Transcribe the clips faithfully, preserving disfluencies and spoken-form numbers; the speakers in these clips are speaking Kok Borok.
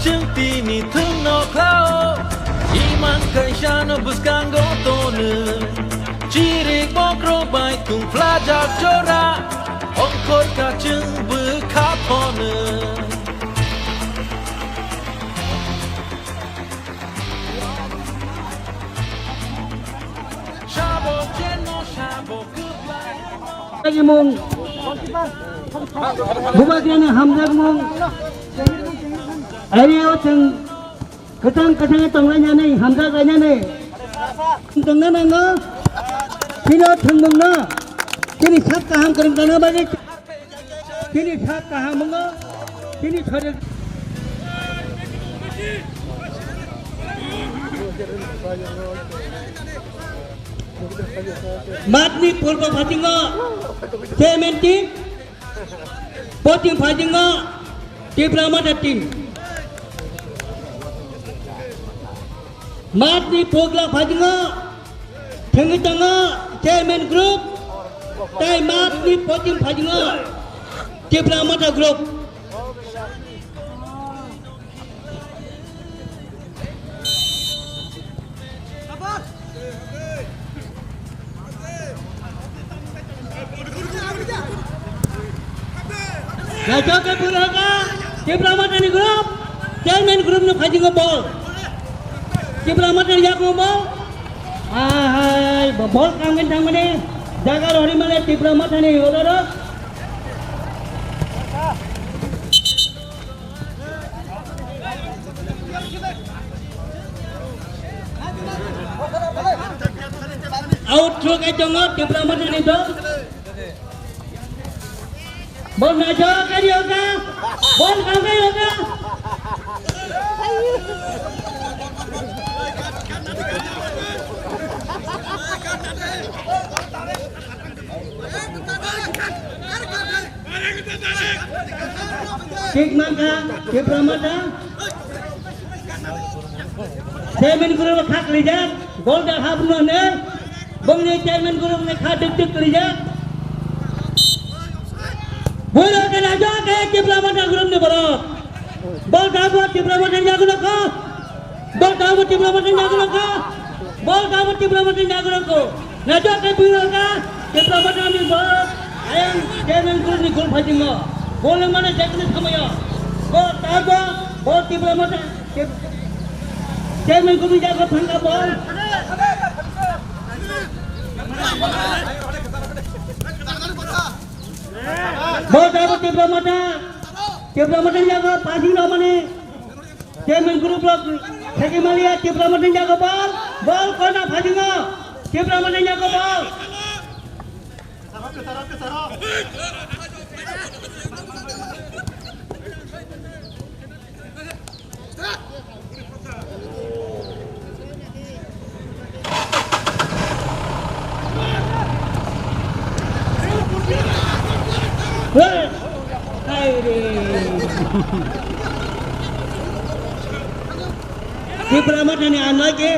Chwng tini thwngno khlao, imang kaisano bwskango tono. Chirik bokrok bai tungphlajak jora, ongkhor kachwng bwkha phono. Sabo cheno sabo kwplai. Imung. Bubagrani hamjakmung. Area o chwng kwthang kwthang tonglainani, hamjaklainani tongna nango. Chini o thwngmungno chini sak kaham kwrwng tongna bagwi, chini sak kaham wngo, chini sorir. Matni purbo phatingo chairman team. Pochim phaijingo Tipra Motha team. Matni pogla phaijingo thwngwi tongo chairman group, tei matni pochim phaijingo Tipra Motha group. Naithokkhe phuru wngkha Tipra Mothani group, chairman group ni phaijingo bol. Tipra Mothani yakung bol. Ahai, bol kangkhe thangmani jaga rohorwi male Tipra Mothani order. Out throw kai tongo Tipra Mothani dol. Bol naijak kai rioka. Bol kangkai rioka. Kick mankha, Tipra Motha. Chairman group khak lijak, gol da hap no ne. Bongni chairman group ni kha dik dik lijak. Bui rok ke naijak ke Tipra Motha group ni borok. Bol kabo Tipra Motha ni yagulo ko. Bol kabo Tipra Motha ni yagulo ko. Bol kabo Tipra Motha ni yagulo ko. Naijak ke bui rok ke Tipra Motha ni borok. Ayang chairman group ni gol phaijingo. Gol mane jekni samayo. Bol kabo bol Tipra Motha. Chairman group ni yagulo thangka bol. Bol kabo Tipra Motha. Tipra Motha ni yago passing rw mani. Chairman group rok thegi maliya Tipra Motha ni yago bol. Bol kona phasingo. Tipra Motha ni yago bol. Hey! Hai re. Tipra Motha ni anoi ke.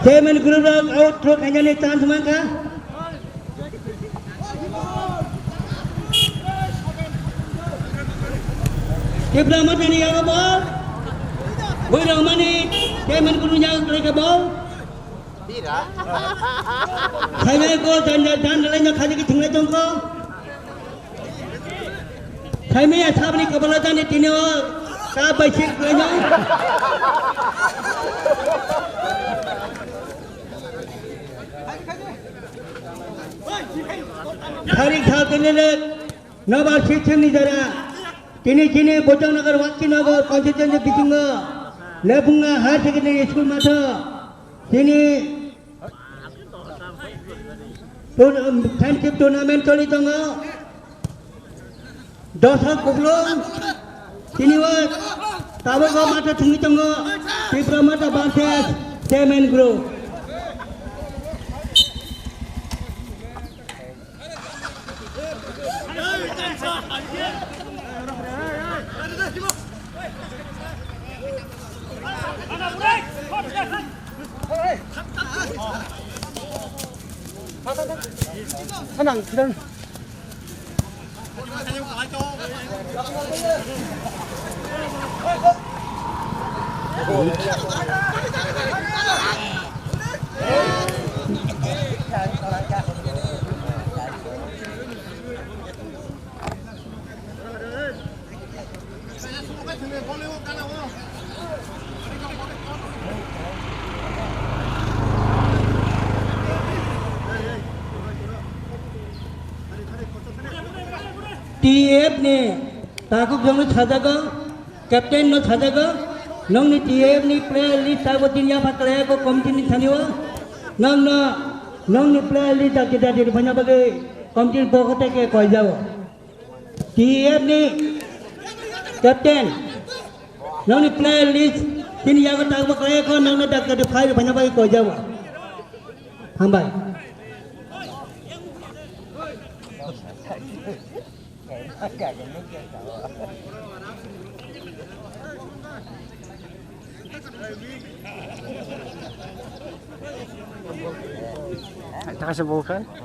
Chairman group rok out throw khainani chance mankha. Tipra Motha ni yago bol. Bui rok mani chairman group ni yago khlaikha bol. Khainai ko jan jan jan dalai no khaji ki thinglai tongkho. Khaimaya sabni kabala jani tini o ka bai sik laino. Kharik thal tini le nobar sik sini jara. Tini tini Bojongnagar Watkinagar constituency bisingo Lebunga Higher Secondary School matho. Tini Tur-, um, friendship tournament choli tongo. Dosa kuplung. Tini o tabuk o matha thwngwi tongo. Tipra Motha versus Chairman Group. T F ni takhuk jongno sajago, captain no sajago, nongni T F ni player list tabo tin yapha kalaiyako committee ni thani o, nongno, nongni player list dakti dakti rwphana bagwi committee ni pokho tei khe koijao. T F ni captain, nongni player list tini yago tangbo kalaiyakho, nongno dakti dakti phai rwphana bagwi koijao. Hambai.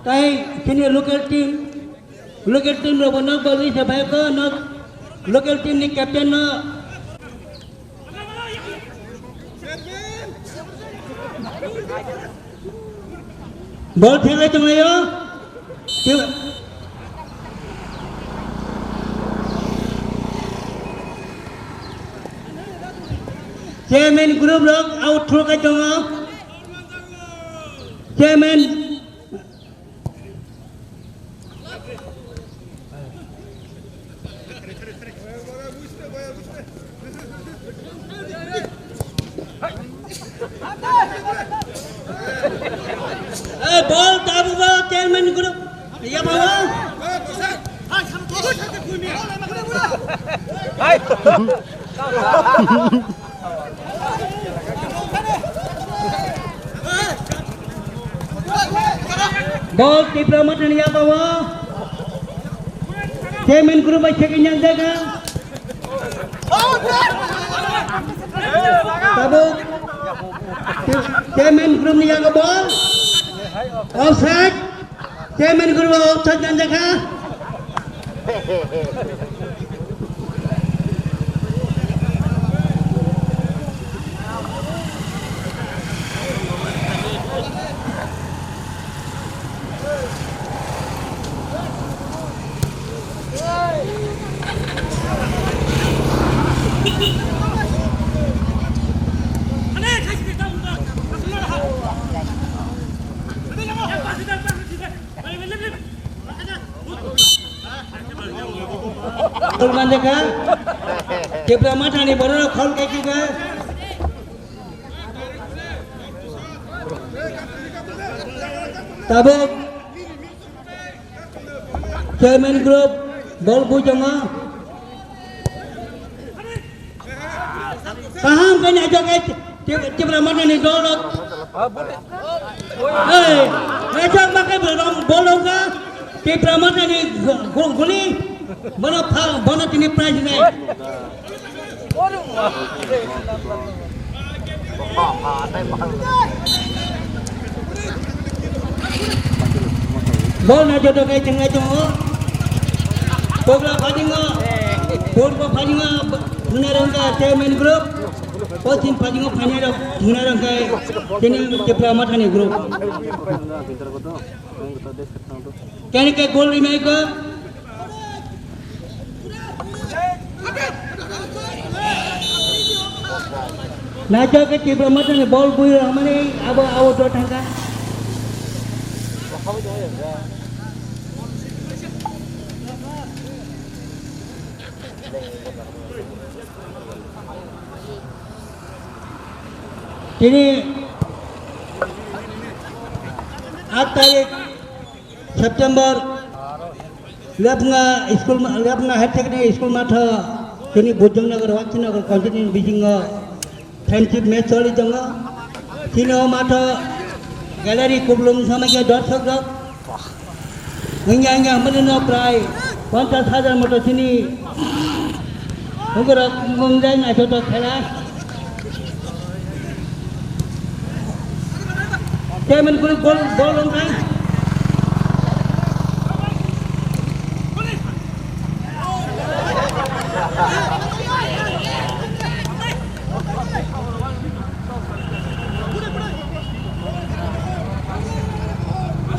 Tei chini local team, local team rok bo nok bol se bai ko nok local team ni captain no. Bol thelai tonglaio. Chairman group rok out throw kai tongo. Chairman. Eh, bol tabuk o chairman group. Iya, bawa. Hai. Bol Tipra Mothani yago o. Chairman group bai second yang jaga. Tabuk chairman group ni yago bol. Offside. Chairman group o offside dan jakha. Khol manjakha. Tipra Mothani borok khol kaikha. Tabuk chairman group bol bui tongo. Kaham khe naijak khe Tip-, Tipra Mothani dol rok. Ei, naijak ma khe bolong, bolong kha Tipra Mothani gu-, gu-, guli. Bono pha-, bono tini prize nai. Bol na joto kai tengai tongo. Pogla phaningo, purbo phaningo, Thunarangka chairman group, poschim phaningo phainai rok Thunarangka tini Tipra Mothani group. Kene ke gol rimai ko. Naijak khe Tipra Mothani bol bui rwmani abo out o thangkha. Tini aat tarik September, Lepnga school ma-, Lepnga Higher Secondary School matho, chini Bujongnagar, Watsinagar constituency bisingo friendship match choli tongo. Chini o matho gallery kublung samaya dorsok rok. Wngya wngya hwnbaino prai ponchas hajar moto chini hwnkhorok wngjak naithotok khela. Chairman group bol, bol wngkha.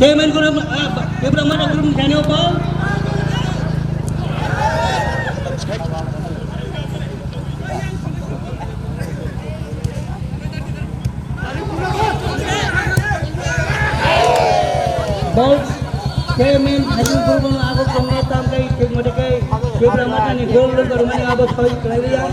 Chairman group, ah, Tipra Motha group ni thani o ball. Ball, chairman, hajing group no abo kongno tam kai, thik mote kai, Tipra Motha ni goal rwmani abo soi kwlai ya.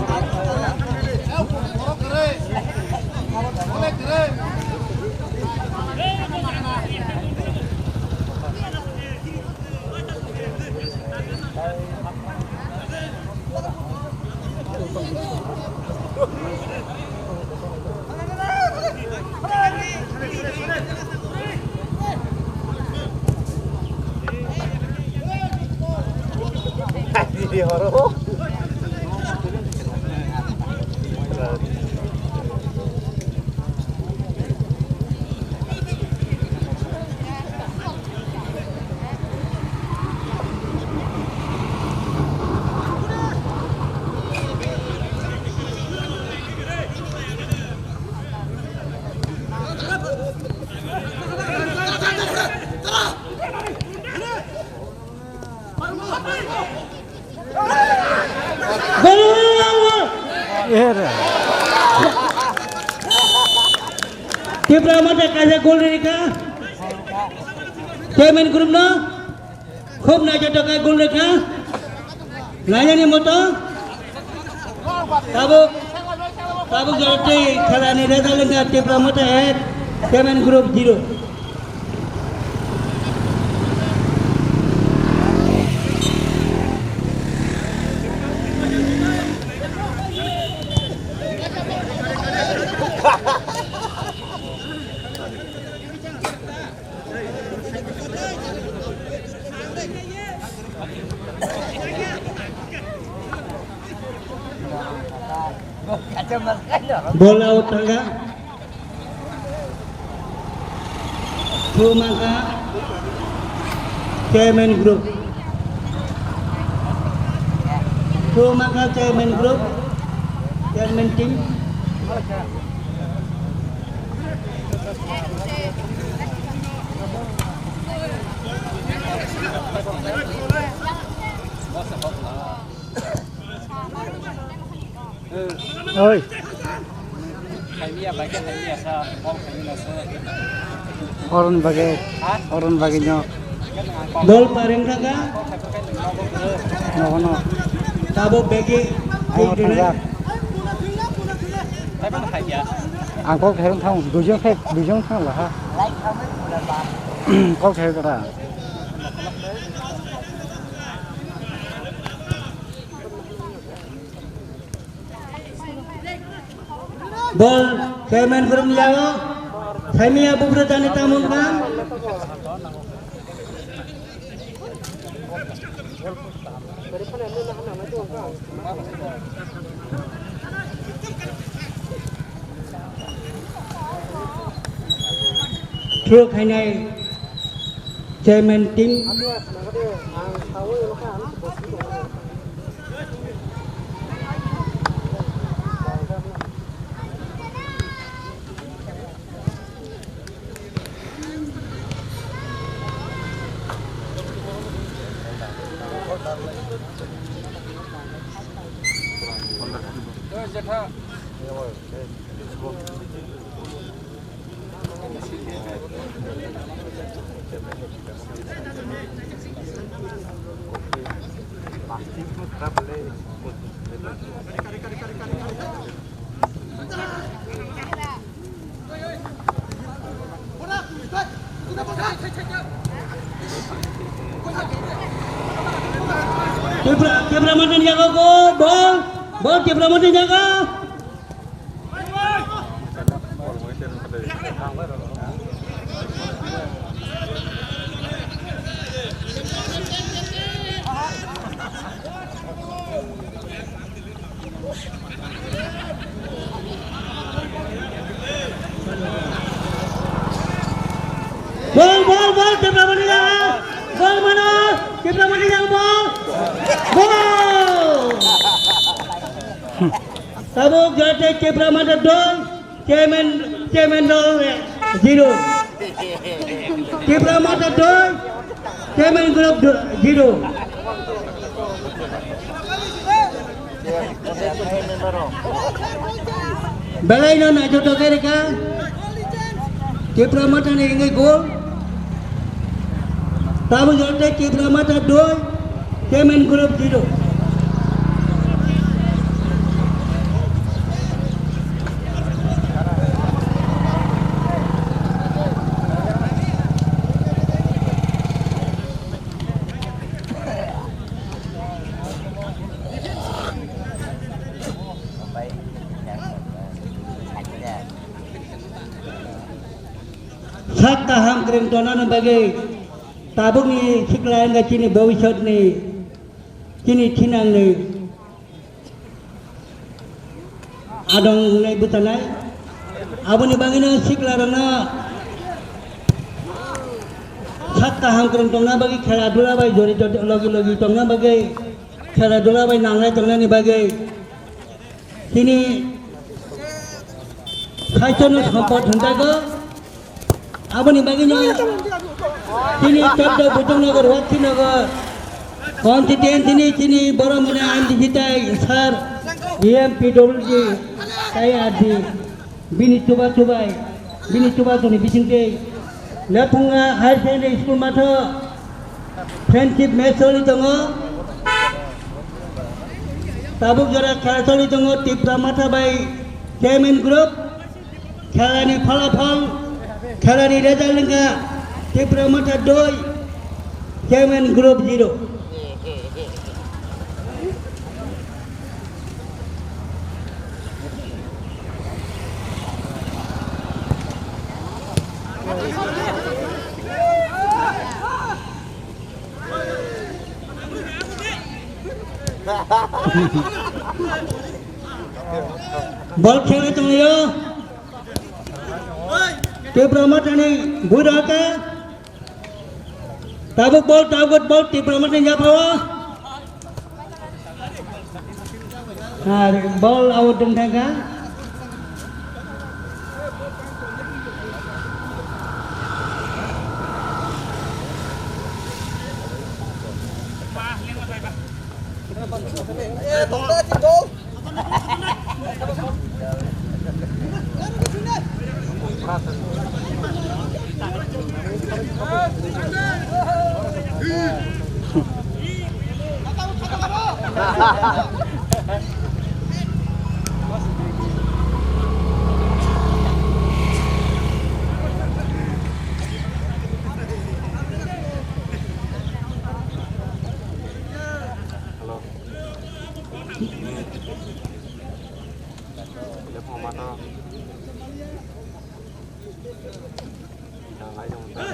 Tipra Motha kaisa goal rikha. Chairman group no khub naithotok khe goal rikha. Lainani moto. Tabuk, tabuk jora tei khelani result wngkha Tipra Motha ek, Chairman Group zero. Ball out thangkha. Thumangkha Chairman Group. Thumangkha Chairman Group. Chairman team. Oi. Oron bage, oron bage no. Bol paring kaka. No, no. Tabo bagi. Ayo, tangga. Ang kok khairung thang, dujong khai, dujong thang lah ha. Kok khairung kata. Bol Chairman Group ni yago. Saimia bubro tani tamung kang. Throw khainai Chairman team. Tipra, Tipra Motha ni yago go, bol, bol Tipra Motha ni yago. Bol, bol, bol, Tipra Motha ni jaga. Bol mano, Tipra Motha ni jaga bol. Bol. Tabuk jate Tipra Motha dol, Chairman, Chairman dol, eh, zero. Tipra Motha doi, Chairman Group do-, zero. Belai no naithotok khe rwkha Tipra Motha ni wngwi goal. Tabuk jora tei Tipra Motha doi, Chairman Group zero. Sak kaham kwrwng tongnani bagwi tabukni sikla wngkha chini bobisotni, chini thinangni adong wngnai bwchanai. Aboni bagwino siklarokno sak kaham kwrwng tongna bagwi, khela dula bai jorito logi logi tongna bagwi, khela dula bai nanglai tongnani bagwi chini khaichano sampot hwnjago. Aboni bagwino chini chobda Bujongnagar, Watsinagar constituency ni chini borok mwnai M D C tai sir, E M P W G tai R D. Bini chuba chubai, bini chuba chuni bisingtwi Lephunga Higher Secondary School matho friendship match choli tongo. Tabuk jora khela choli tongo Tipra Motha bai Chairman Group. Khelani phalafal, khelani result wngkha Tipra Motha doi, Chairman Group zero. Bol khelai tonglaio. Tipra Mothani buira khe. Tabuk bol, tabuk bol, Tipra Mothani yaphao. Ar bol out wng thangkha.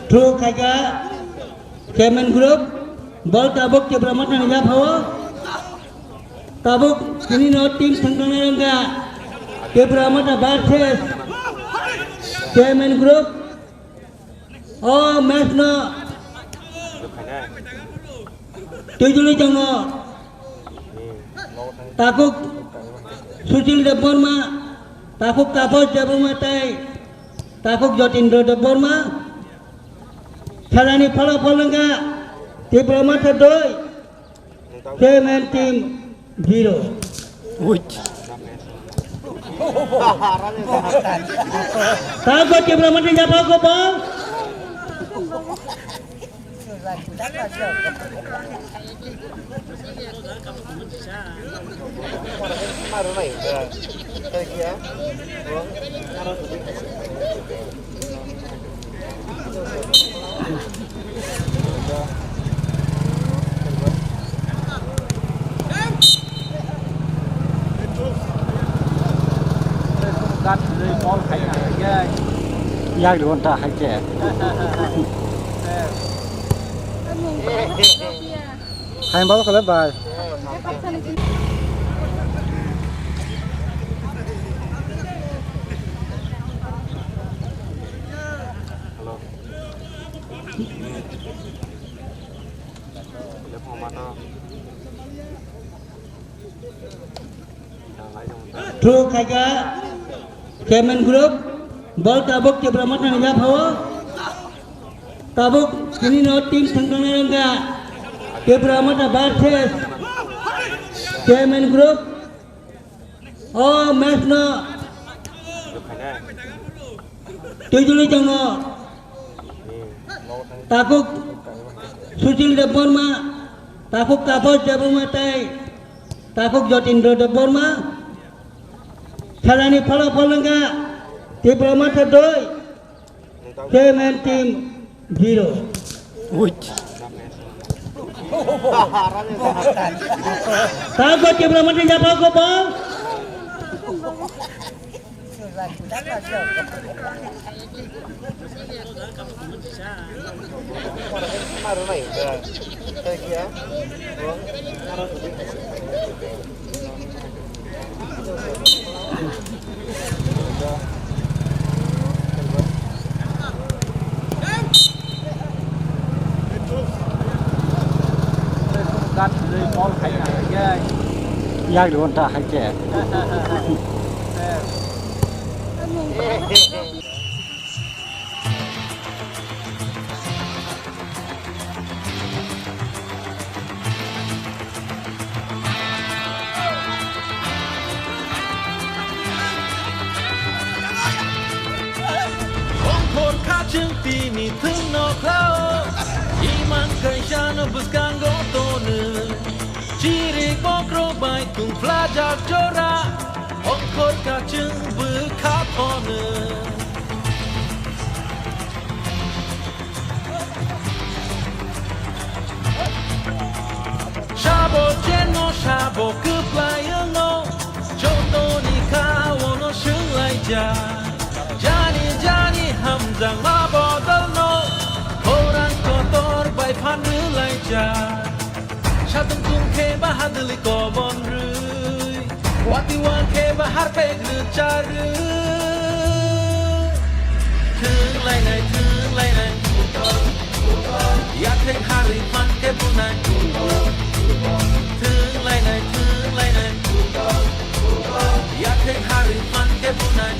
Throw khaikha Chairman Group, bol tabuk Tipra Mothani yaphao. Tabuk tini no team thangthang wngkha Tipra Motha versus Chairman Group. O match no twijlwi tongo. Takhuk Sushil Debbarma, takhuk Taposh Debbarma tei takhuk Jotindra Debbarma. Khelani phalafal wngkha Tipra Motha doi, Chairman team zero. Ui. Takhuk Tipra Motha ni yaphao khe bol. Yak rwon ta hai khe. Hai babo kole bai. Throw khaikha Chairman Group, bol tabuk Tipra Motha ni yaphao. Tabuk tini no team thangthang nai wngkha Tipra Motha versus Chairman Group. O match no twijli tongo Takhuk Sushil Debbarma, Takhuk Taposh Debbarma tei Takhuk Jotindra Debbarma. Khelani phalapal wngkha Tipra Motha dui, Chairman team zero. Ui. Takhuk Tipra Motha ni japhao khe ball. Yak dua ta hai ke. Ongkhor kachwng tini thwngno khlao, imang kaisano bwskango tono. Chirik bokrok bai tungphlajak jora, ongkhor kachwng bwkha phono. Sabo chenno sabo kwplai wngno, jotoni kha ono swnglaijak. Jani jani hamjakma bodolno, khorang kotor bai phan rwlaijak. Satung tung khe ba hadwlwi kobon rwi, wati wang khe ba harpek rwcharwi. Thwng lainai, thwng lainai, yathek harwi phan khe bunai. Thwng lainai, thwng lainai, yathek harwi phan khe bunai.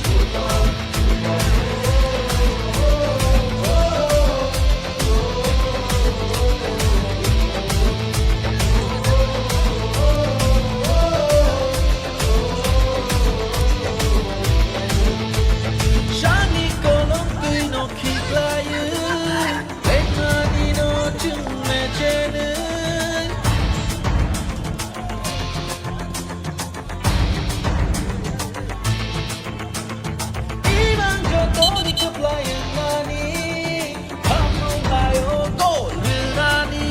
Sani kolong twi no khiklaiwi, lekha ni no chwng mechenwi. Imang jotoni kwplai wngmani, hamrung laio gol rwnani.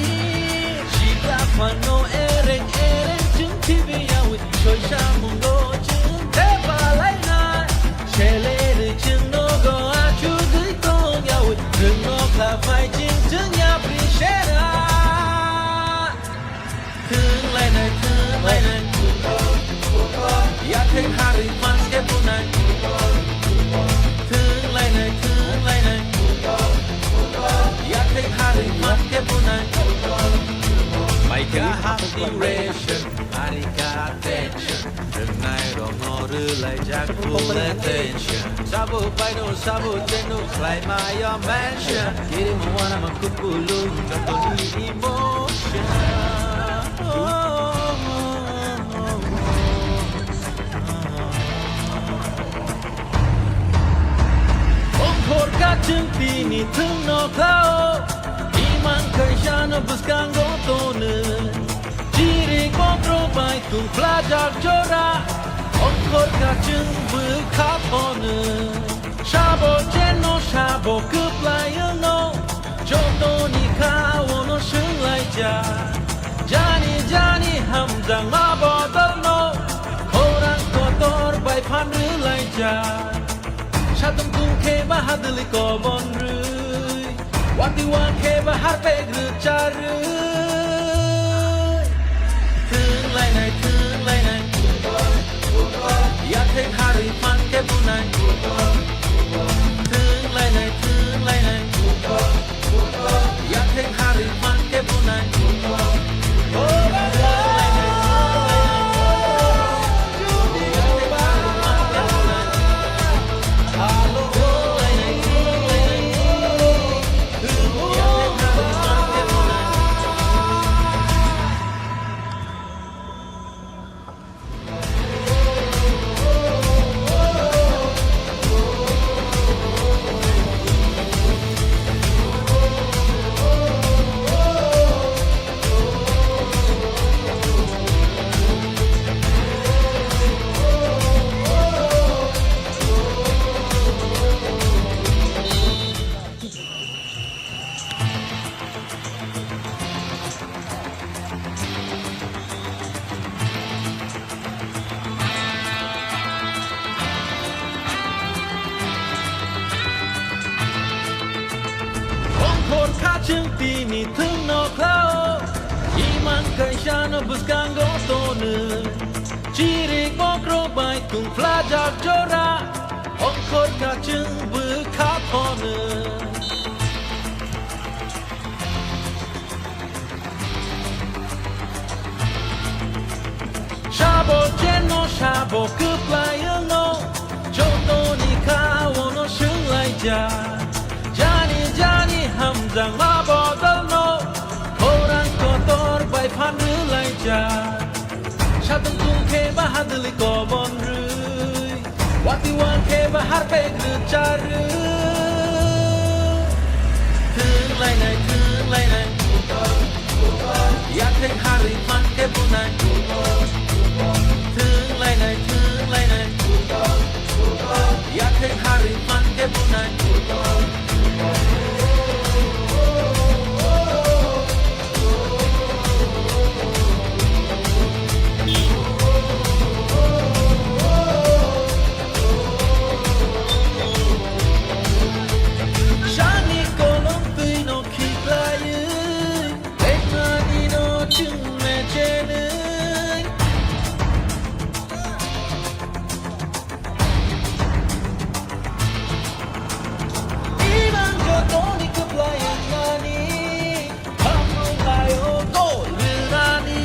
Sikla phano ereng ereng chwng khibiyawi, soisa mungo chwng thepalainai. Selerwi chwng nogo achugwi tongyawi, rwngno kha phai chwng chwng yapri sera. Thwng lainai, thwng lainai, yathek harwi phan khe bunai. Thwng lainai, thwng lainai, yathek harwi phan khe bunai. Maikha hapni ration, ari kha tension. Rwngnai rokno rwlaijak full attention. Sabo baino sabo cheno khlai mayo mention. Kiri mo wana ma kupulung jotoni emotion. Ongkhor kachwng tini thwngno khlao, imang kaisano bwskango tono. Chirik bokrok bai tungphlajak jora, ongkhor kachwng bwkha phono. Sabo chenno sabo kwplai wngno, jotoni kha ono swnglaijak. Jani jani hamjakma bodolno, khorang kotor bai phan rwlaijak. Satung tung khe ba hadwlwi kobon rwi, wati wang khe ba harpek rwcharwi. Thwng lainai, thwng lainai, yathek harwi phan khe bunai. Thwng lainai, thwng lainai, yathek harwi phan khe bunai. Chwng tini thwngno khlao, imang kaisano bwskango tono. Chirik bokrok bai tungphlajak jora, ongkhor kachwng bwkha phono. Sabo chenno sabo kwplai wngno, jotoni kha ono swnglaijak. Jani jani hamjakma bodolno, khorang kotor bai phan rwlaijak. Satung tungkhe bahadwlwi kobon rwi, watwi wangkhe bahar beg rwcharwi. Thwnglainai, thwnglainai, yathek harwi phan khe bunai. Thwnglainai, thwnglainai, yathek harwi phan khe bunai. Sani kolom twi no khiklaiwi, ekmani no chwng mechenwi. Imang jotoni kwplai wngmani, hamung laio gol rwnani.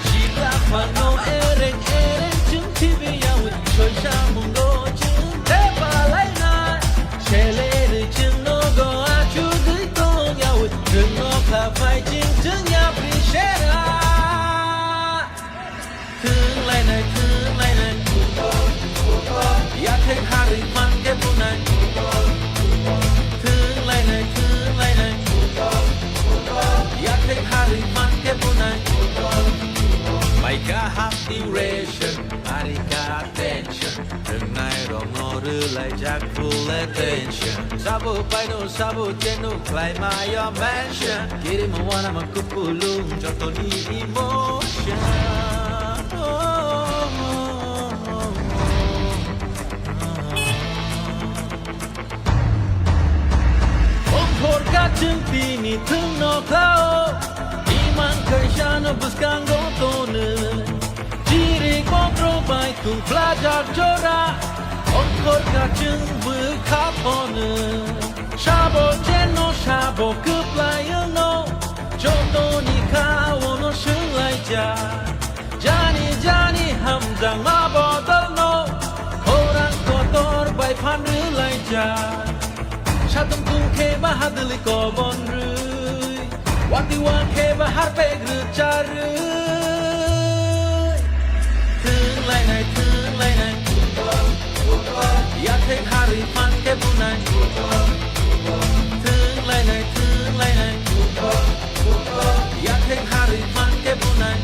Sikla phano ereng ereng chwng thibi yawi, soisa mungo chwng thepalainai. Selerwi chwng nogo achugwi tong yawi, chwng nokha phai chwng chwng yapri sera. Thwnglainai, thwnglainai, yathek harwi phan khe bunai. Thwnglainai, thwnglainai, yathek harwi phan khe bunai. Maika hap duration, arika tension. Thwngnai rokno rwlaijak full attention. Sabo paino, sabo cheno, khlai mayo mention. Kirima wanama kupulung, jotoni emotion. Ongkhor kachwng tini thwngno khlao, imang kaisano bwskango tono. Chirik bokrok bai tungphlajak jora, ongkhor kachwng bwkha phono. Sabo chenno sabo kwplai wngno, jotoni kha ono swnglaijak. Jani jani hamjakma bodolno, khorang kotor bai phan rwlaijak. Satung tungkhe bahadwlwi kobon rwi, watwi wangkhe bahar beg rwcharwi. Thwnglainai, thwnglainai, yathek harwi phan khe bunai. Thwnglainai, thwnglainai, yathek harwi phan khe bunai.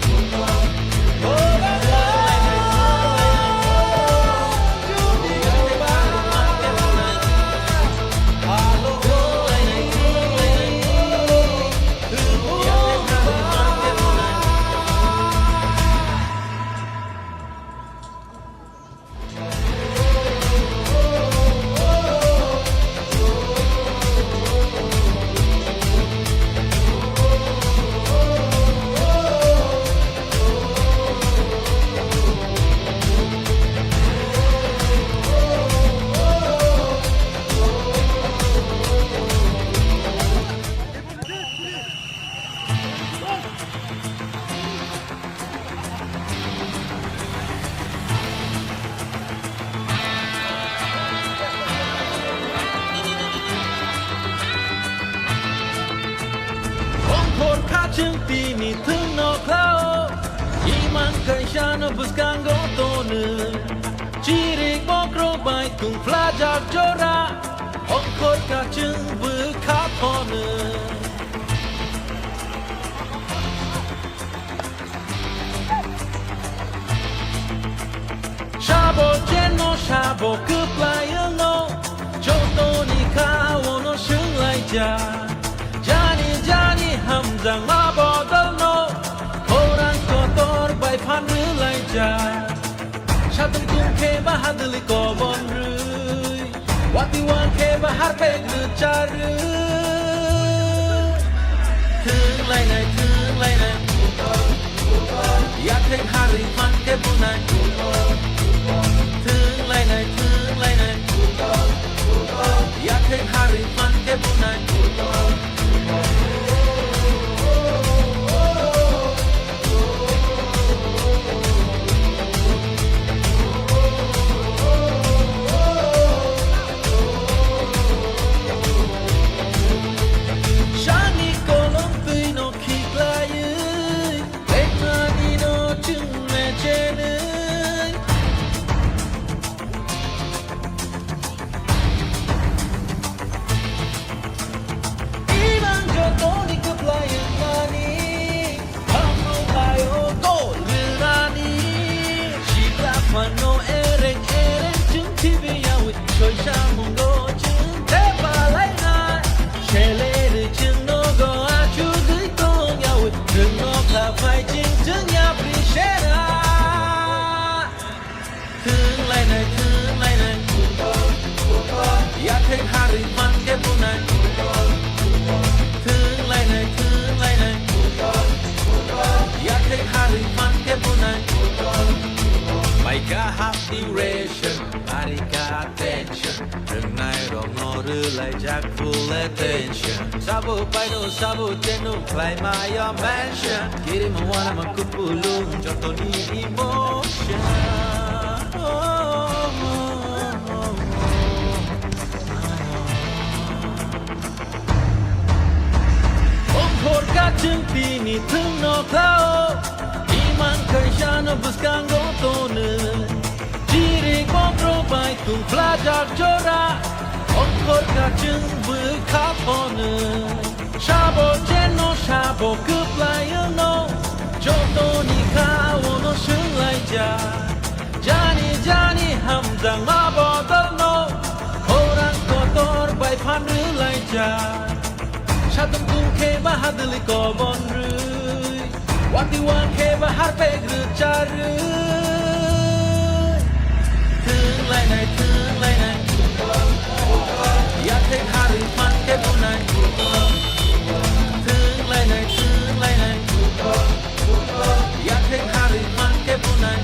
Ongkhor kachwng tini thwngno khlao, imang kaisano bwskango tono. Chirik bokrok bai tungphlajak jora, ongkhor kachwng bwkha phono. Sabo chenno sabo kwplai wngno, jotoni kha ono swnglaijak. Jani jani hamjakma bodolno, khorang kotor bai phan rwlaijak. Satung tungkhe bahadwlwi kobon rwi, watwi wangkhe bahar beg rwcharwi. Lainai, thwng lainai, yathek harwi phan khe bunai. Thwng lainai, thwng lainai, yathek harwi phan khe bunai. Sani kolom twi no khiklaiwi, lekmani no chwng mechenwi. Imang jotoni kwplai wngnani, hamrok laio gol rwnani. Sikla phano ereng ereng chwng thibiyawi, soisa mungo chwng thepalainai. Selerwi chwng nogo achugwi tongyawi, chwng nokha phai chwng chwng yapri sera. Thwng lainai, thwng lainai, yathek harwi phan khe bunai. Thwng lainai, thwng lainai, yathek harwi phan khe bunai. Maika hap duration, arika attention. Rwngnai rokno rwlaijak full attention. Sabo paino sabo cheno khlai maya mention. Kiri mawana ma kupulung jotoni emotion. Oh, oh, oh, oh. Ongkhor kachwng tini thwngno khlao. Imang kaisano bwskango tono. Chiri bokro bai tungphlajak jora, ongkhor kachwng bwkha phono. Sabo cheno sabo kwplai wngno, jotoni kha ono swnglaijak. Jani jani hamjakma bodolno, khorang kotor bai phan rwlaijak. Satung tung khe ba hadwlwi kobon rwi. Wati wa khe ba harpek rwcharwi. Thwng lainai, thwng lainai. Yathek harwi phan khe bunai. Thwng lainai, thwng lainai. Yathek harwi phan khe bunai.